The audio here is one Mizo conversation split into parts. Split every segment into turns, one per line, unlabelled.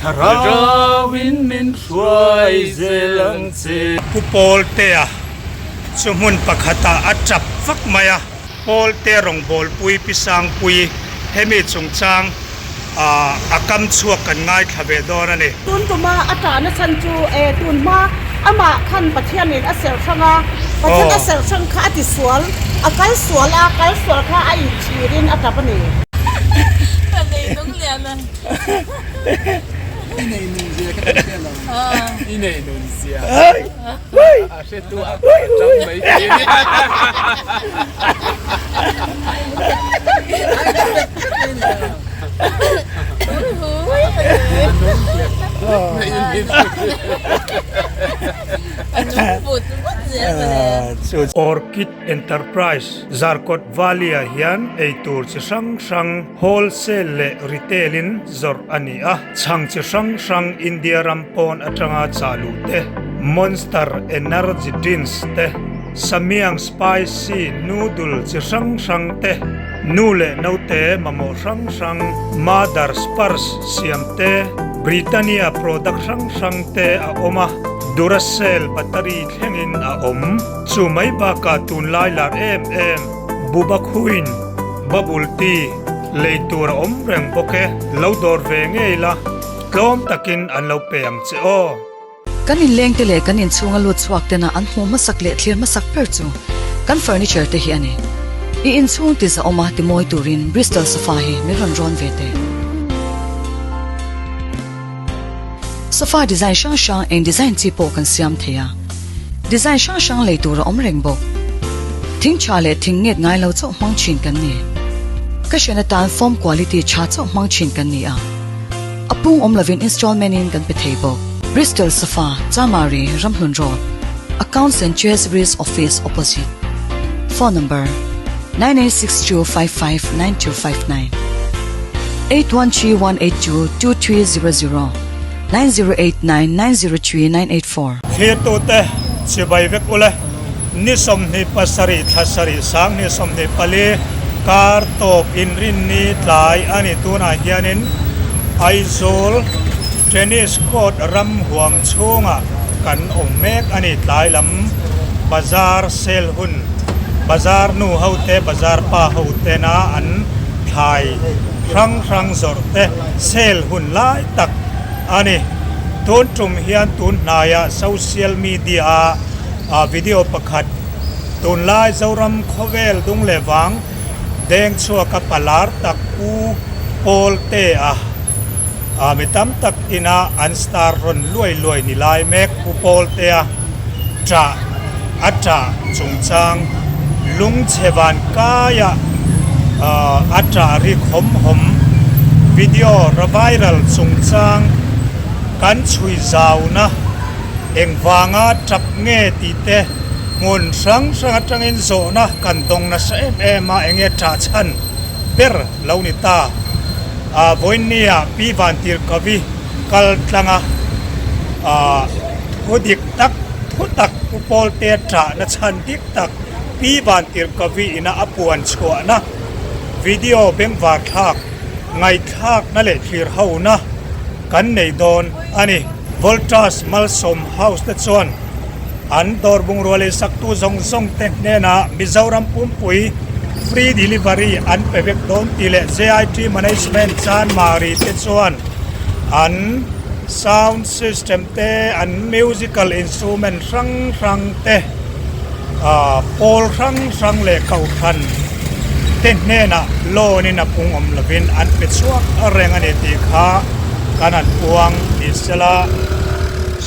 Thlarauin min hruai zel ang che. Pu Pawltea chu hmun pakhatah a tap vak mai a. Pawlte rawngbawlpui Pi Sangpui hemi chungchang a kam chhuak kan ngaithla ve dawn a ni.
Tun tuma a tahna chhan chu e tun hma amah khan Pathianin a serh hrang a, Pathian a serh hrang kha a ti sual, a kal sual a, kal sual kha a inchhirin a tap a ni.
Ka nei nung lian a.
I nei nun zia ka kan hria lo. I nei nun zia. A hretu a tang mai thei a ni.
Orchid Enterprise Zarkawt Valley-ah hian eitur chi hrang hrang wholesale leh retail-in zawrh a ni a. Chhang chi hrang hrang India ram pawn atanga chah luh te, Monster Energy Drinks te, Samyang Spicy Noodle chi hrang hrang te, nu leh naute mamawh hrang hrang Mother's Purse siam te, Britannia product hrang hrang te a awm a, Duracell battery thlengin a awm. Chu mai bakah tunlai lar em em Bubakhuin Bubble Tea lei tur a awm reng bawk e, lo dawr ve ngei la, tlawm takin an lo pe ang che aw.
Kan inlengte leh kan inchhunga lut chhuak tena an hmuh hmasak leh thlir hmasak ber chu kan furniture te hi a ni. I inchhung ti zahawma ti mawi turin Bristol sofa hi min rawn rawn ve teh. Sofa design hrang hrang eng design chi pawh kan siam thei a. Design hrang hrang lei tur a awm reng bawk. Thing tha leh thing nget ngai lo chauh hmang thin kan ni. Ka hrian atan foam quality tha chauh hmang thin kan ni a. A pung awm lovin installment in kan pe thei bawk. Bristol Sofa, Chamari, Ramhlun Road, Accounts and Treasuries Office opposite. Phone number, 9862559259 813182 2300 9089 903 984.
Thirtute chibai vek ule, ni 27 thla sarih sang ni 24 kar tawp inrinni tlai a ni. Tunah hianin Aizawl Tennis Court ram huam chhungah kan awm mek a ni. Tlai lam bazar sale hun, bazar nu ho te, bazar pa ho tena an thlai hrang hrang zawrh te sale hun lai tak a ni. Tun tum hian tun hnaiah social media a video pakhat tunlai Zoram khawvel dung leh vang deng chhuaka palar tak Pu Pawltea mi tam tak ina an star rawn luai luai ni lai mek Pu Pawltea ṭah a ṭah chungchang lungchhe van kaia a ṭah rik hawm hawm video viral chungchang kan chhui zauna engvanga ṭap nge tih te hmun hrang hrang atangin zawhna kan dawng nasa em em a enge ṭah chhan ber lo ni ta. Vawiinnia Pi Vantirhkavi kal tlanga thu dik tak thu tak Pu Pawlte ṭahna chhan dik tak Pi Vantirhkavi ina a puan chhuahna video bengvar thlak ngaihthlakna leh thlir hona kan nei dawn a ni. Voltas Malsawm House te chuan an dawr bungrua leh saktu zawng zawng te hnenah Mizoram pumpui free delivery an pe vek dawn tih leh JIT Management Chanmari te chuan an sound system te an musical instrument hrang hrang te ah pawl hrang hrang leh kohhran te hnenah loan in a pung awm lovin an pe chhuak reng a ni tih kha kan han puang ni sela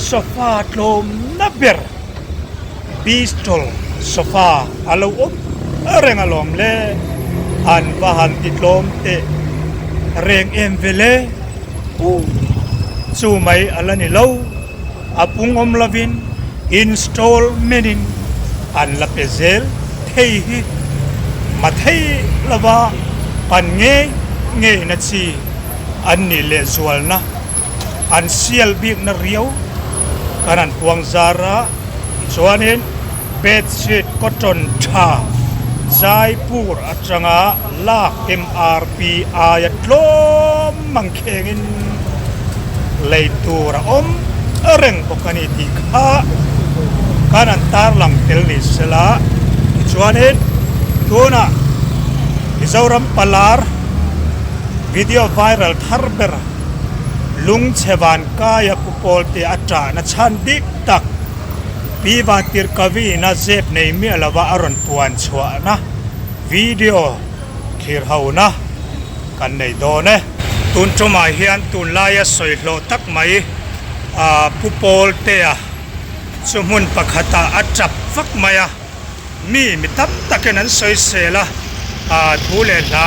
sofa tlawmna ber bistro sofa a lo awm reng alawm le an va han ti tlawm teh reng em vele u chu mai a la ni lo a pung awm lovin installment in an la pe zel thei hi mathei lova pan ngei ngei na chi an nih leh zualna an sial bikna riau kan han puang zar a tichuanin bedsheet cotton tha Jaipur atanga lak MRP aia tlawm mang khengin. Lei tur a awm reng bawk a ni tih kha kan han tarlang tel ni sela. Tichuanin tunah Mizoram Palar video viral thar ber Lungchhe Vankaia Pu Pawlte a ṭahna chhan dik tak Pi Vantirhkaviina zep nei miah lova a rawn puan chhuahna video thlir hona kan nei dawn e. Tun tumah hian tunlaia sawi hlawh tak mai Pu Pawltea chu hmun pakhatah a tap vak mai a, mi mi tam takin an sawi sel a, thu leh hla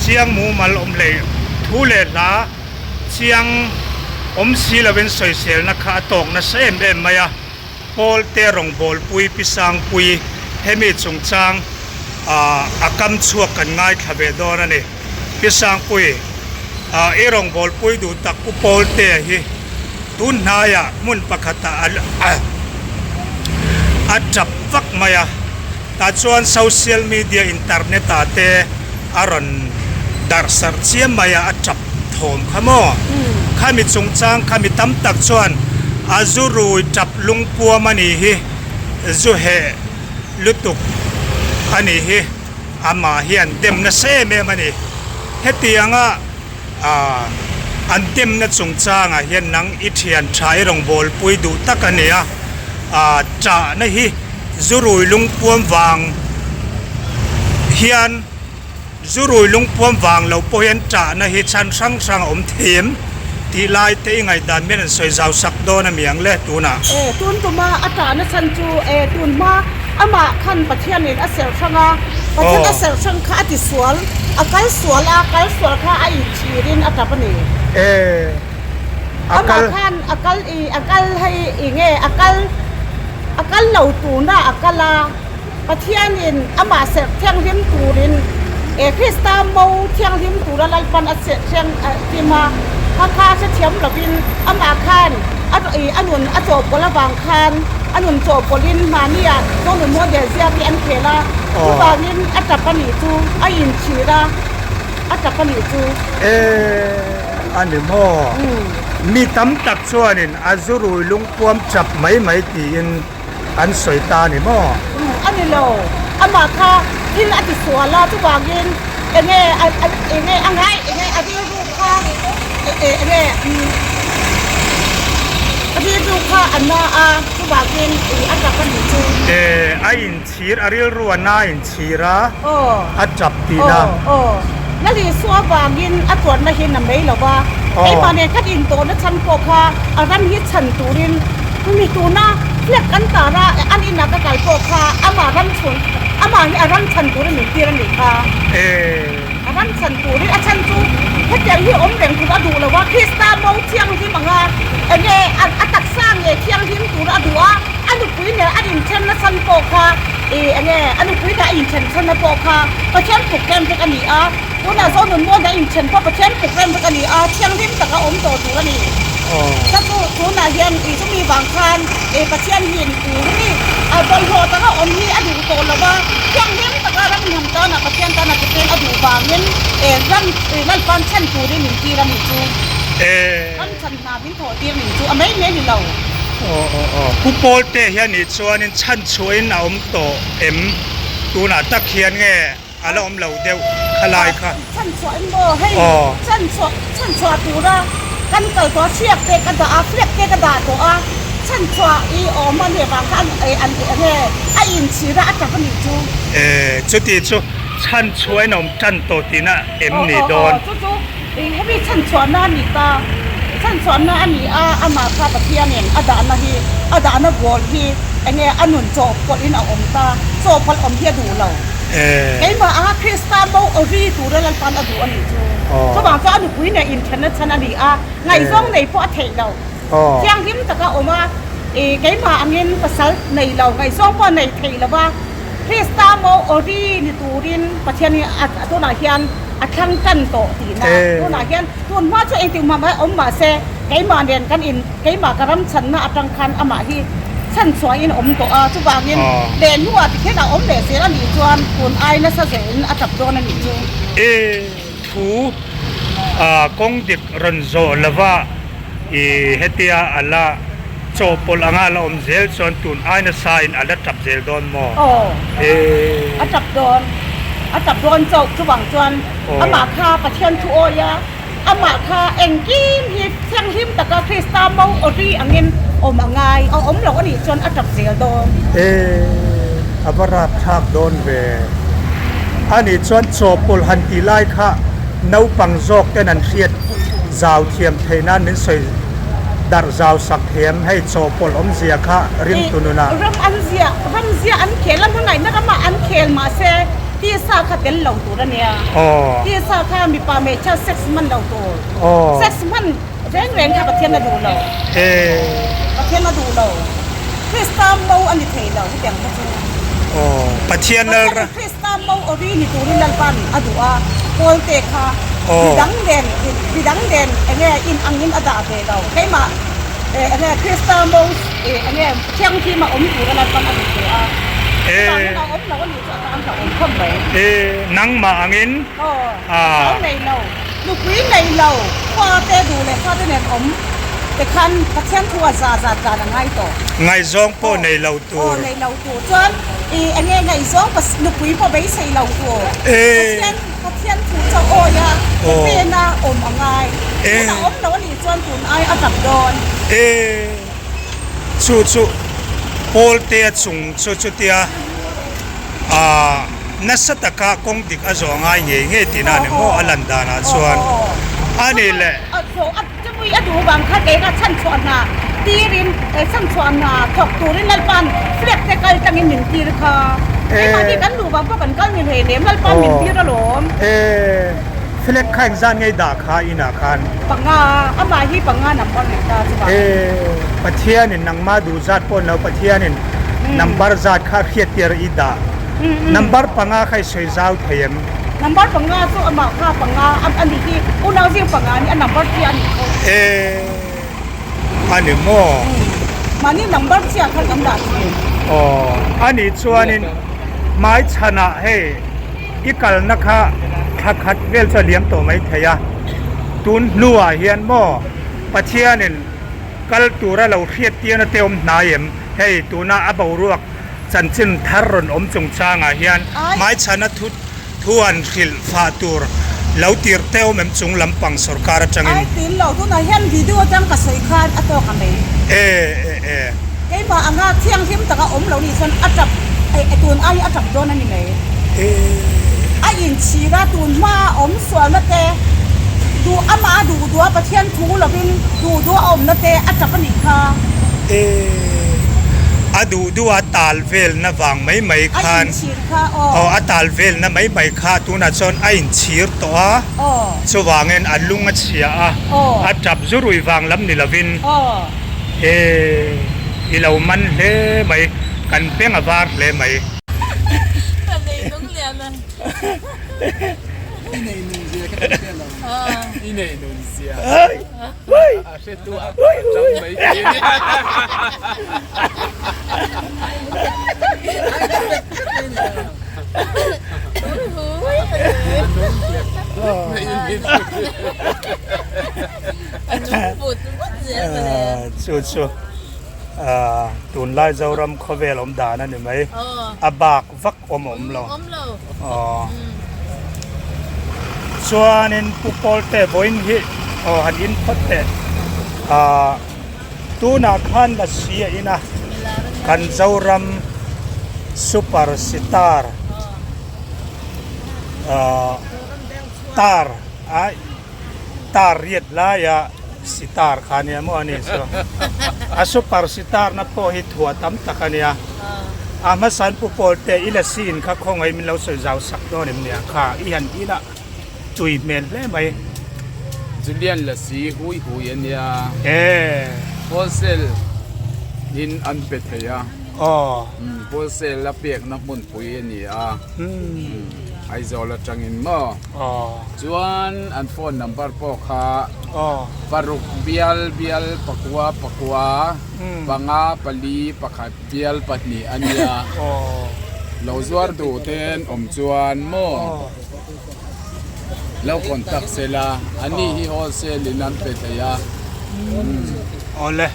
chiang mumal awm hlei thu leh hla chiang awm si lovin sawiselna kha a tawk nasa em em mai a. Pawlte rawngbawlpui Pi Sangpui hemi chungchang a kam chhuak kan ngaithla ve dawn a ni. Pi Sangpui, i rawngbawlpui duh tak Pu Pawltea hi tun hnaiah hmun pakhatah a tap vak mai a, tah chuan social media internet ah te a rawn darh sarh chiam mai a, a tap thawm kha maw? Khami chungchang kha mi tam tak chuan a zu rui tap lungpuam a nih hi, zu heh lutuk a nih hi, amah hian dem nasa em em a ni. Hetianga an demna chungchangah hian nang i thian tha i rawngbawlpui duh tak a ni a, chahna hi zu rui lungpuam vang hian Zu rui lungpuam vang lo pawh hian ṭahna hi chhan hrang hrang a awm thei em tih lai te i ngaihdan mian an sawi zau sak dawn a mi ang le tunah.
E, tun tuma a ṭahna chhan chu e, tun hma amah khan Pathianin a serh hrang a, Pathian a serh hrang kha a ti sual, a kal sual a, kal sual kha a inchhirin a ṭap a ni.
E, a kal.
Amah khan a kal i, a kal hei i nge a kal, a kal lo tuna a kal a. Pathianin amah serh thianghlim turin e Krista mo thianghlim tura Lalpan a serh thianghlim a, kha kha hrethiam lovin amah khan a a nun a chawhpawlh avang khan a nun chawhpawlhin mahnia Zonun model ziak hi an khel a, chuvangin a tap a nih chu a inchhir a, a tap a nih chu.
E a ni maw? Mi tam tak chuanin a zu rui lungpuam chap mai mai tiin. An sawi ta a ni maw?
Umm a ni lo, amah kha thil a ti sual a, chuvangin enge enge a ngai enge a rilru kha enge a rilru kha a na a, chuvangin a tap a nih chu.
E a inchhir a rilru a na inchhir a, a tap tihna.
Aw aw Lalisua vangin a tuarna hi na mai lo va, keimah nen khat intawhna chhan pawh kha a ram hi chhan turin mi tuna flag kan tar a, an inah ka kal pawh kha amah ram chhun amah hi a ram chhan turin min tir a nih kha. A ram chhan turin a chhan chu hetiang hi awm reng tur a duh lo va, Krista mo thianghlim anga enge a taksa nge thianghlim tur a duh a, a nupui nen an inthen na chhan pawh kha Ih enge a nupui dah a inthen chhanna pawh kha Pathian puk rem vek a ni a, tunah zawng nun mual dah a inthen pawh Pathian puk rem vek a ni a, thianghlim taka awm tawh tur a ni. Ka chu tunah hian ih chumi vang khan ih Pathian hian ih hemi a bawlhhlawh taka awm hi a duh tawh lo va, thianghlim taka ram hnam tana Pathian tana ke pen a duh vangin ih ram ih Lalpan chhan turin min tir a nih chu. Ram chhan hna min thawh tir nih chu a mai mai ni lo.
Aw aw aw. Pu Pawlte hian nih chuanin chhan chhuahin a awm tawh em? Tunah tak hian nge a la awm lo deuh kha lai kha?
Chhan chhuah in maw hei chhan chhuah chhan chhuah tura kan kal tawh a hriak te ka dah a flag te ka dah tawh a chhan chhuah i awm a nih vang khan an enge a inchhir a a tap a nih chu.
E chuti chu chhan chhuahin a awm tan tawh tihna em ni dawn?
Aw aw chu chu Hemi chhanchhuahna a ni ta, chhanchhuahna a ni a, amah kha Pathianin a dahna hi, a dahna goal hi enge a nun chawhpawlhin a awm ta, chawhpawlh awm hi a duh lo. Keimah anga Krista mo ri tura Lalpan a duh a nih chu. Chuvang chuan a nupui nen inthenna chhan a ni a, ngaihzawng nei pawh a theih lo. Thianghlim taka awm a, keimah angin pasal nei lo, ngaihzawng pawh nei thei lo va, Krista mo ri ni turin Pathian hi a tunah hian a thlang tan tawh tihna tunah hian tun hma chu engtik mah mah awm mah se keimah nen kan in keimah ka ram chhanna atang khan amah hi chhan chhuahin awm tawh a chuvangin leh hnuah tikhian a awm leh zel a nih chuan tun ai nasa zelin a tap dawn a nih chu.
I thu kawng dik rawn zawh lova. I hetia a la chawhpawlh anga a la awm zel chuan tun ai nasa in a la tap zel dawn maw?
Aw, a tap dawn, a tap dawn chauh chuvang chuan amah kha Pathian thu awi a, amah kha engkim hi thianghlim taka Krista mo awri angin awm a ngai, a awm loh a nih chuan a tap zel dawn.
E, a va rapthlak dawn ve. A nih chuan chawhpawlh han tih lai kha naupang zawk ten an hriat zau thiam theih nan min sawi darh zau sak thiam hei chawhpawlh awmzia kha ringtu nunah.
Ram an zia, ram zia an khel a, hmangaihna ramah an khel mahse tisa kha tel lo tur a nia. Tisa kha mipa hmeichhia sex hman lo tur. Sex hman reng reng kha Pathian a duh lo. Pathian a duh lo. Krista mo a ni thei lo hetiang kha chu.
Pathian lal.
Krista mo awri ni turin Lalpa'n a duh a, Pawlte kha midang nen midang nen enge in angin a dah ve lo. Keimah enge Krista mo enge thianghlim a awm tura Lalpa'n a duh ve a. Chuvangin a awm lo a nih chu a tan hlauh awm khawp mai.
Nangmah angin.
Aw, pasal nei lo. Nupui nei lo, fate duh leh fate nen awm te khan Pathian thu a za zat dan a ngai tawh.
Ngaihzawng pawh nei lo tur.
Aw nei lo tur chuan i enge ngaihzawng pas nupui pawh beisei lo tur. Pathian Pathian thu chu a awi a, pena awm a ngai. Tuna awm lo a nih chuan tun ai a tap dawn.
E chu chu Pawltea chung chu chutia ah. Nasa taka kawng dik a zawh ngai ngei ngei tihna a ni maw a lan danah chuan a ni le.
Chumui a duh vang kha kei kha chhanchhuah hna tirin chhanchhuah hna thawk turin Lalpa'n flag te kal tangin min tir kha. Keimah hi kan duh vang pawh kan kal ni hlei lem Lalpa'n min tir alawm.
Flag kha engzat ngei dah kha inah khan?
Panga, amah hi panga number nei ta chuvang.
Pathianin nangmah duh zat pawh ni lo Pathianin number zat kha hriattir i dah. Number panga kha i sawi zau thei em?
Number panga chu amah kha panga a nih hi unau zing panga nih a number chiah a nih kho.
E a ni maw?
Mahni number chiah khan kan dah thin.
Aw a nih chuanin hmaichhanah hei i kalna kha thla khat vel chu a liam tawh mai thei a, tun hnuah hian maw Pathianin kal tura lo hriat tirna te awm hnai em? Hei tuna a boruak Chanchin thar rawn awm chungchangah hian hmaichhana thu thu han hrilh fah tur lo tir te awm em chung lampang sorkar atangin.
Ai tin lo, tunah hian video atang ka sawi khan a tawk a mai.
E e e.
Keimah anga thianghlim taka awm lo nih chuan a tap e tun ai a tap dawn a ni mai.
E.
A inchhir a, tun hma a awm sualna te duh amah a duh duh a Pathian thu lovin duh duh a awmna te a tap a nih kha.
E. A duh duh a tal velna vang mai mai khan
A inchhir kha aw.
Aw a tal velna mai mai kha tunah chuan a inchhir tawh a.
Aw.
Chuvangin a lung a chhia a.
Aw.
A tap zu rui vang lam ni lovin.
Aw.
E i lo man hle mai kan beng a var hle mai.
Ka nei nung lian a.
I nei nun zia ka ti hriat lo. I nei nun zia. A hretu a tang mai thei a ni.
Chu chu tunlai Zoram khawvel awm dan a ni mai. A bak vak awm a awm lo. Aw. Chuanin Pu Pawlte vawiin hi aw han in phawt teh. Ahh tunah khan lasi a in a, kan Zoram super sitar ahh tar a tar riat laia sitar kha ania maw a ni chu a super sitar na pawh hi thuah tam tak a nia a hmasain pu pawl te i la sin kha khawngaih min lo sawi zau sak dawn em nia kha i han ila tui hmel hle mai.
Julian lasi hui hui a nia
e
wholesale in an pe thei a
aw
wholesale a pekna hmunpui a ni a Aizawl atangin maw. Chuan an phone number pawh kha paruk bial bial pakua pakua panga pali pakhat bial pahnih a nia. Lo zuar duh ten awm chuan maw lo contact sela ani hi wholesale in an pe thei a.
Awle.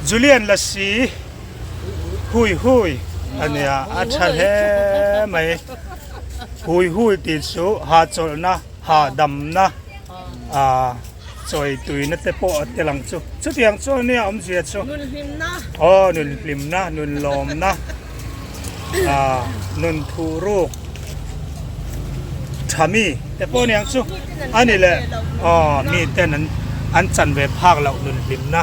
Julian Lasi hui hui a nia a tha hle mai. Hui hui tih chu hahchawlhna, hahdamna ah chawi tuina te pawh a tel ang chu. Chutiang chu ania awmzia chu.
Nunhlimna.
Aw nunhlimna, nunlawmna ah nun thuhruk tha mi te pawh aniang chu a ni leh aw miten an an chan ve phak loh nunhlimna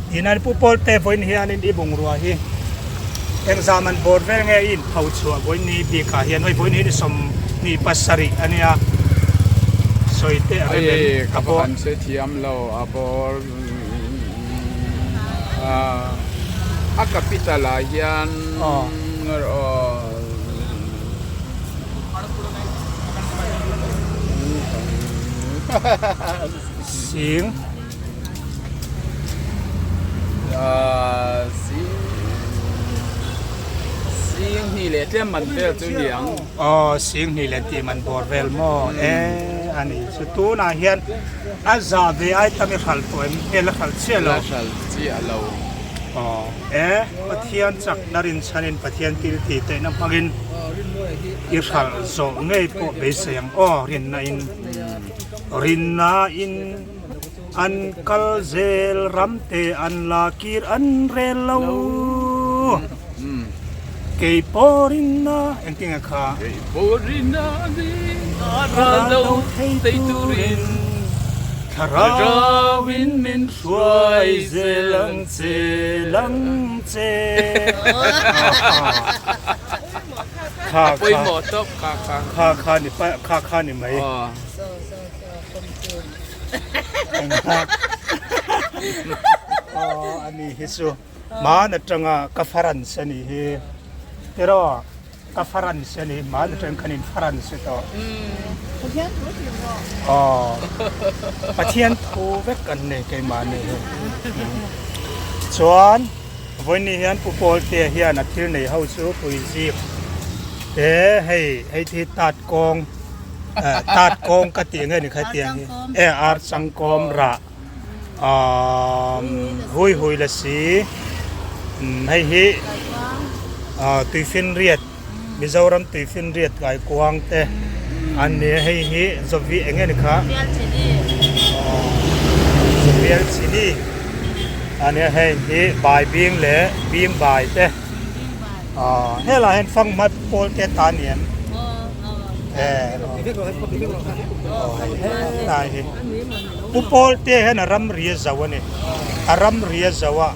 tiin an pu pawl te vawiin hianin i bungrua hi engzam an bawr vel nge i inpho chhuah vawiin ni bikah hian hei vawiin hi ni sawmhnih pasarih a nia sawi teh a rem em
ka va han hre thiam lo a bawr a capital ah hian
Sing
Sing hnih leh tlem man vel chu ni ang.
Aw sing hnih leh tih man bawr vel maw e a ni chu tunah hian a za ve ai tam i hralh tawh em nge la hralh chiah lo.
La hralh chiah lo.
Aw e Pathian chakna rinchhanin Pathian thil tih theihna hmangin i hralh zawh ngei pawh beisei ang aw rinna in rinna in an kal zel ram te an la kir an rel lo kei pawh rinna engtin nge kha
kei pawh rinna ral do thei turin
thlarau in min hruai zel ang che lang che kha kha kha kha ni kha kha ni mai. Aw ani hi chu hman atanga ka farans a nih hi tiraw ka farans a nih hman atang khan in farans tawh aw Pathian thu vek an nei keimahni hi chuan vawiin hian Pu Pawltea hian a thil nei ho chu puizik te hei hei hi tat kawng. Tat kawng ka tih nge ni kha tiang hi e ar changkawm rah hui hui la si hei hi tuifinriat Mizoram tuifinriat kaikuang te an ni a hei hi zawvi eng nge ni kha zawvial chili a nia hei hi baibing leh bingbai te. Helai hian fanghma pawl te ta ni em? Helai hi Pu Pawl te hian a ramri a zo a ni. A ramri a zo a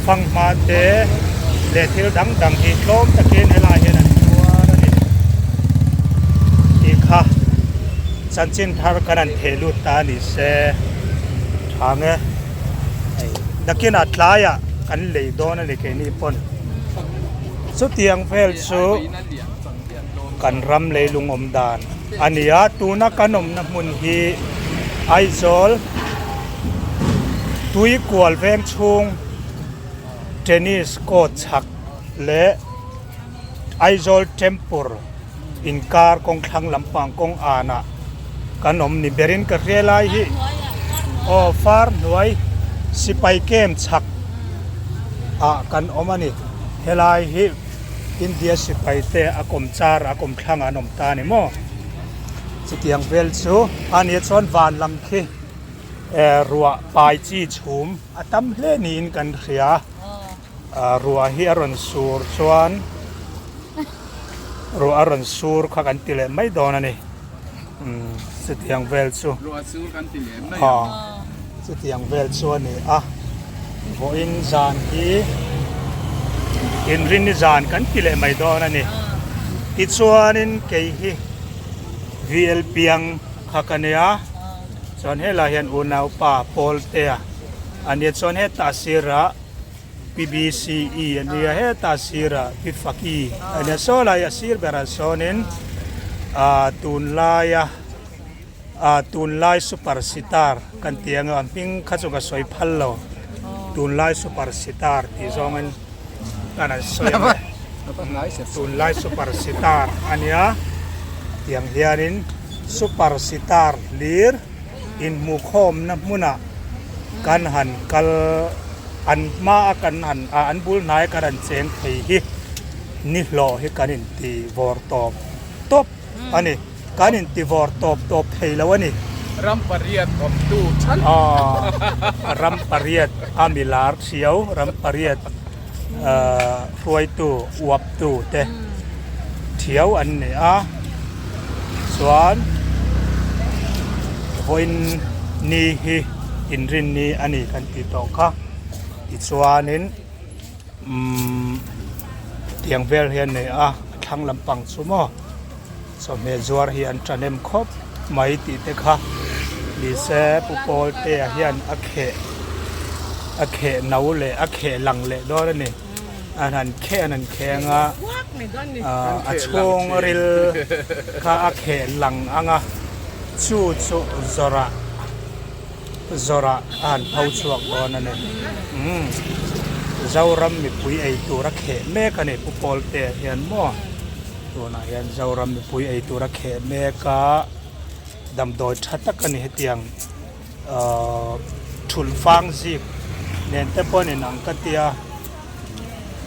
fanghma te leh thil dang dang hi tlawm takin helai hian an zuar a ni tih kha chanchin thar kan han theh lut ta a ni se tha nge. Hei nakinah tlaiah kan lei dawn a ni keini pawn chutiang vel chu kan ram leilung awm dan a ni a tuna kan awmna hmun hi Aizawl Tuikual veng chhung tennis court chhak leh Aizawl Temple inkar kawng thlang lampang kawng anah kan awm ni berin ka hria lai hi aw far hnuai sipai camp chhak ah kan awm a ni helai hi India sipai te a kawm char a kawm thlangah an awm ta a ni maw chutiang vel chu a nia chuan van lam khi eh ruah pai chi chhum a tam hle niin kan hria. Ruah hi a rawn sur chuan ruah a rawn sur kha kan ti leh mai dawn a ni umm chutiang vel chu
ruah sur kan ti leh mai ang
chutiang vel chu a ni a vawiin zan hi inrinni zan kan ti leh mai dawn a ni tichuanin kei hi VL piang kha ka nia chuan helai hian unaupa Pawltea a nia chuan hetah sirah. PBCE a nia heta sirah Pi Faki a nia saw lai a sir berah sawnin ah tunlaia ah tunlai super sitar kan tih anga a hming kha chu ka sawi phal lo tunlai super sitar tih zawngin kan han sawi ang e tunlai super sitar a nia tiang hianin super sitar hlir. Inhmuhkhawmna hmunah kan han kal an hmaa kan han ah an bul hnai kan han cheng thei hi ni hlawh hi kan inti vawr tawp tawp a ni. Kan inti vawr tawp tawp thei lo a ni.
Ram pariat awmtu chhan.
Aw, ram pariat a mi lar thiau, ram pariat hruaitu, uaptu te thiau an ni a. Chuan vawiin ni hi inrinni a ni kan tih tawh kha. Tichuanin umm tiang vel hi a nei a, a thlang lampang chu maw chawhmeh zuar hi an ṭahnem khawp mai tih te kha ni se Pu Pawltea hian a kheh a kheh no leh a kheh lang leh dawn a ni. An han kheh an han kheng a, a chhung ril kha a kheh lang ang a, chu chu zawrah zawrah a han pho chhuak dawn a ni. Umm Zoram mipui ei tur a kheh mek a ni Pu Pawltea hian maw tunah hian Zoram mipui ei tur a kheh mek a, damdawi tha tak a ni hetiang. Ahh thulh fang zik nen te pawh an inang ka tia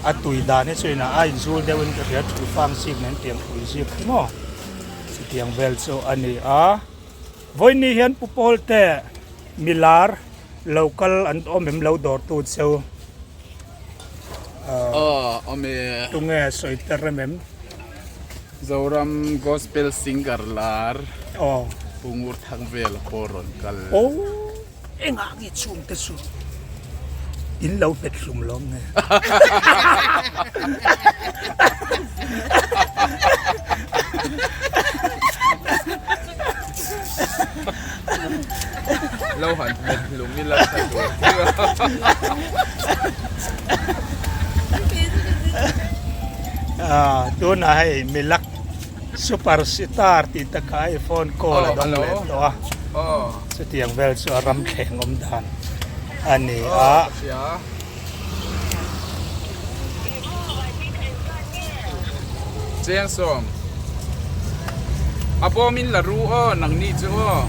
a tui dan hi chu inah a inzul deuhin ka hria thulh fang zik nen tiang hrui zik hi maw chutiang vel chu a ni a vawiin hian pu pawl te milar lo kal an awm em lo dawr tu cheu
Aw awm e.
Tunge sawi ter rem em?
Zoram Gospel Singer lar
Aw.
Pu Ngur Thang vel pawh rawn kal.
Aw engah nge chhungte chu in lo hmet hlum lawm nge?
Lo han hmet hlum ila tha tur.
Ah, tunah hei milak super sitar tih takah hei phone call a dawng leh tawh a. Chutiang vel chu a ram thleng awm dan a ni a.
Cheng sawm. A bawm in la ru aw nangni chu aw.